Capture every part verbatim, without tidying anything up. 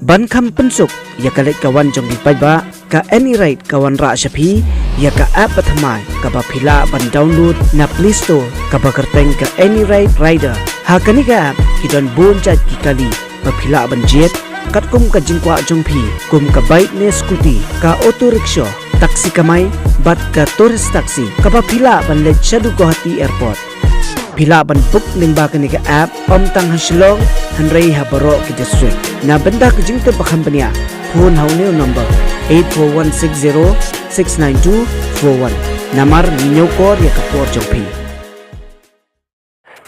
Ban kham pynsuk ïa ka leit ka wan jong ki paidbah, ka AnyRide ka wanrah sha phi ïa ka app bathymmai kaba phi lah ban download na Play Store kaba kyrteng ka AnyRide Rider. Ha kane ka app ki don bun jait ki kali ba phi lah ban jied, katkum ka jingkwah jong phi, kum ka bike ne scooty, ka auto rickshaw, taxi kamai, bad ka tourist taxi kaba phi lah ban leit shaduh Guwahati Airport. Phi lah ban book lyngba kane ka app ym tang ha Shillong hynrei ha baroh ki district. Na bynta ka jingtip ba kham bniah, phone ha une u number eight four one six zero six nine two four one. Namar ngi ñiewkor ïa ka por jong phi.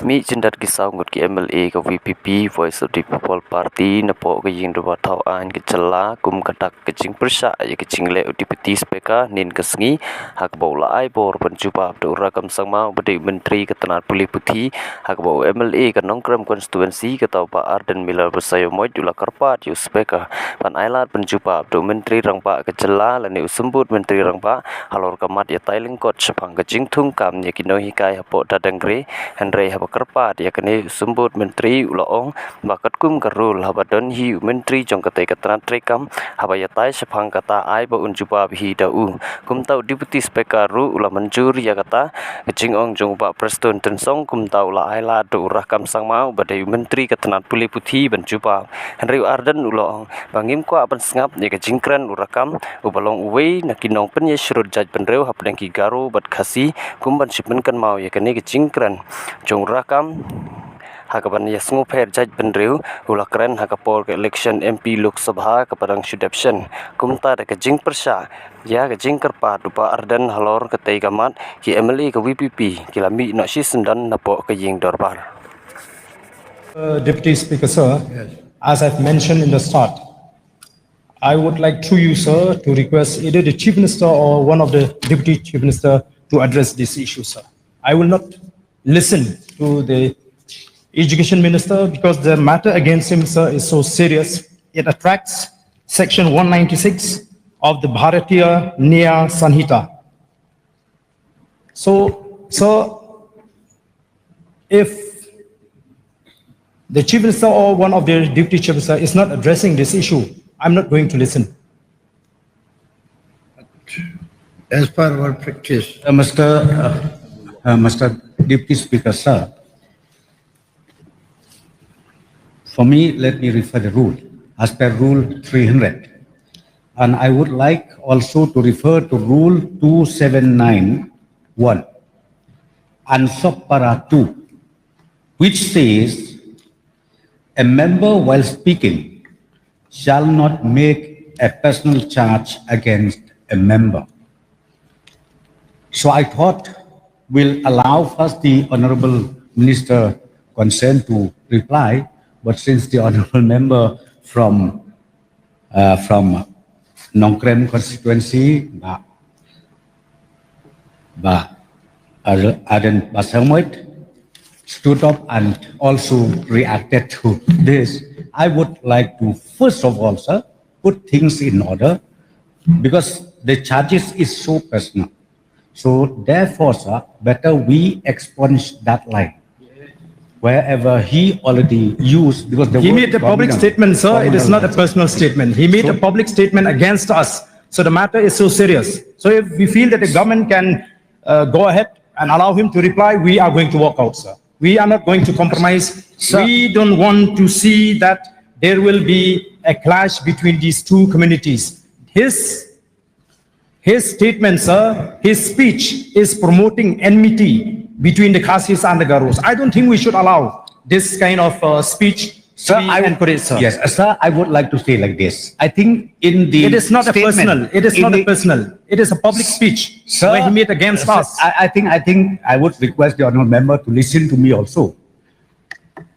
Mih jyndat ki saw ngut ki MLA ka VPP, Voice of the People Party, napoh ka ïing dorbar thaw aiñ ka jylla kum ka dak ka jingpyrshah ïa ka jingleh u Deputy Speaker hynnin ka sngi, ha kaba u la ai bor ban jubab da u Rakkam Sangma uba dei u Myntri ka tnat pule puthi, ha kaba u MLA ka Nongkrem Constituency kata u Bah Ardent Miller Basaiawmoit u la kyrpad ïa u Speaker ban ailad ban jubab da u Myntri Rangbah ka jylla lane u Symbud Myntri Rangbah halor ka mat ïatai lyngkot shaphang ka jingthung kam ïa ki nonghikai hapoh Dadangre, hynrei haba kyrpad ïa kane u Symbud Myntri u la ong ba katkum ka rule haba don hi u Myntri jong katei ka tnat treikam, haba ïatai shaphang kata ai ba un jubab hi da u. Kumta u Deputy Speaker ruh u la mynjur ïa kata ka jingong jong u Bah Prestone Tynsong, kumta u la ailad da u Rakkam Sangma uba dei u Myntri ka tnat pule puthi ban jubab. Hynrei u Ardent u la ong ba ngim kwah ban sngap ïa ka jingkren u Rakkam uba long uwei na ki nongpynïasyrut jaitbynriew hapdeng ki Garo bad Khasi, kum ban shu pynkynmaw ïa kane ka jingkren jong u Rakkam ha kaban ïasngewpher jaitbynriew. U la kren ha ka por ka election MP Lok Sabha kaba dang shu dep shen. Kumta da ka jingpyrshah ïa ka jingkyrpad u Bah Ardent halor katei ka mat, ki MLA ka VPP ki la mih noh shisyndon napoh ka ïing dorbar. Uh, Deputy Speaker, sir, as I've mentioned in the start, I would like through you, sir, to request either the Chief Minister or one of the Deputy Chief Minister to address this issue, sir. I will not listen to the Education Minister because the matter against him, sir, is so serious. It attracts Section one ninety-six of the Bharatiya Nyaya Sanhita. So, sir, if the Chief Minister or one of the Deputy Chief Minister is not addressing this issue, I'm not going to listen. As per our practice. Uh, Mr. Uh, uh, Mr. Deputy Speaker, sir, for me, let me refer the rule as per Rule three hundred. And I would like also to refer to Rule two seven nine one and Sub Para two, which says a member, while speaking, shall not make a personal charge against a member. So I thought we'll allow first the Honorable Minister concerned to reply, but since the Honorable Member from uh, from Nongkrem constituency, Bah, Bah Ardent Basaiawmoit, stood up and also reacted to this. I would like to first of all, sir, put things in order because the charges is so personal. So therefore, sir, better we expunge that line. Wherever he already used, because the He made a public statement, sir. It is not a personal statement. He made a public statement against us. So the matter is so serious. So if we feel that the government can uh, go ahead and allow him to reply, we are going to walk out, sir. We are not going to compromise. We don't want to see that there will be a clash between these two communities. His his statement, sir, his speech is promoting enmity between the Khasis and the Garos. I don't think we should allow this kind of uh, speech to Sir, be I would, encouraged, sir. Yes, sir, I would like to say like this. I think in the It is not a statement, personal. It is in not a the- personal. It is a public speech Sir, where he made against sir, us. I, I think I think I would request the honorable member to listen to me also.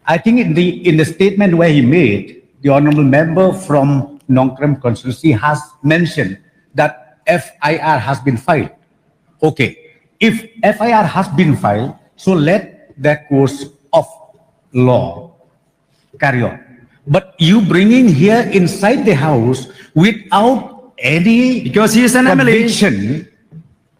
I think in the in the statement where he made, the honorable member from Nongkrem constituency has mentioned that F I R has been filed. Okay, if F I R has been filed, so let that course of law carry on. But you bringing here inside the house without any Because he is an M L A. conviction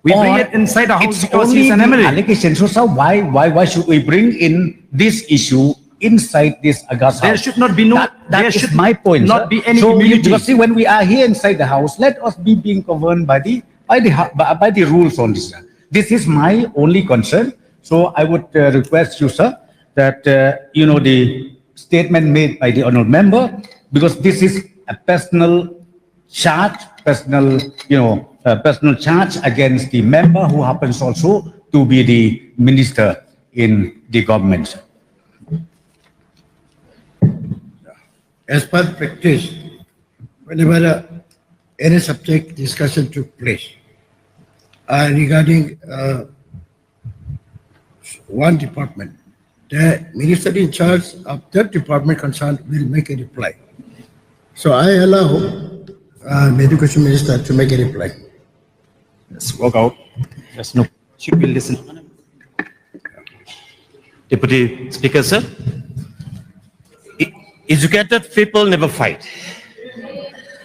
We bring or it inside the house it's because only he's an the M L A. Allegation. So, sir, why why why should we bring in this issue inside this august There house. Should not be no. That, that There is should my point, not sir. Be any So you, immunity. Because see, when we are here inside the house, let us be being governed by the by the by, by the rules only, sir. This is my only concern. So I would uh, request you, sir, that uh, you know the statement made by the honourable member, because this is a personal charge, personal, you know, uh, personal charge against the member who happens also to be the minister in the government. As per practice, whenever uh, any subject discussion took place uh, regarding uh, one department, the minister in charge of that department concerned will make a reply. So I allow uh, the education minister to make a reply. Let's walk out. There's no. Should we listen? Deputy Speaker, sir. E- educated people never fight.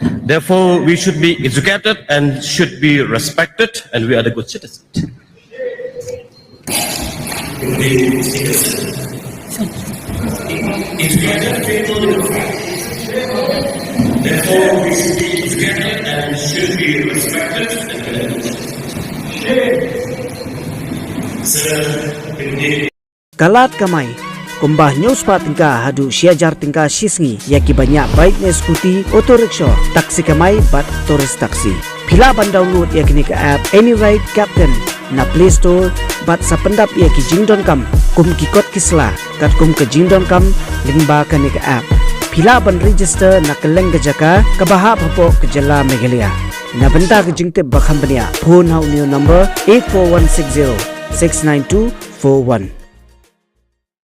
Therefore, we should be educated and should be respected, and we are the good citizens. Educated people never fight. Therefore, we should be educated and should be respected. Sir, indeed. Ka lad kamai kumba hynñiew spah tyngka haduh shi hajar tyngka shi sngi ïa kiba ñiah bike ne scooty, auto rickshaw, taxi kamai bad tourist taxi. Phi lah ban download ïa kane ka app Any Ride Captain na Play Store bad sa pyndap ïa ki jingdonkam kum ki kot ki sla katkum ka jingdonkam lyngba kane ka app. Phi lah ban register na kylleng ka jaka kaba hap hapoh ka jylla Meghalaya. Na bynta ka jingtip ba kham bniah, phone ha une u number eight four one six zero six nine two four one.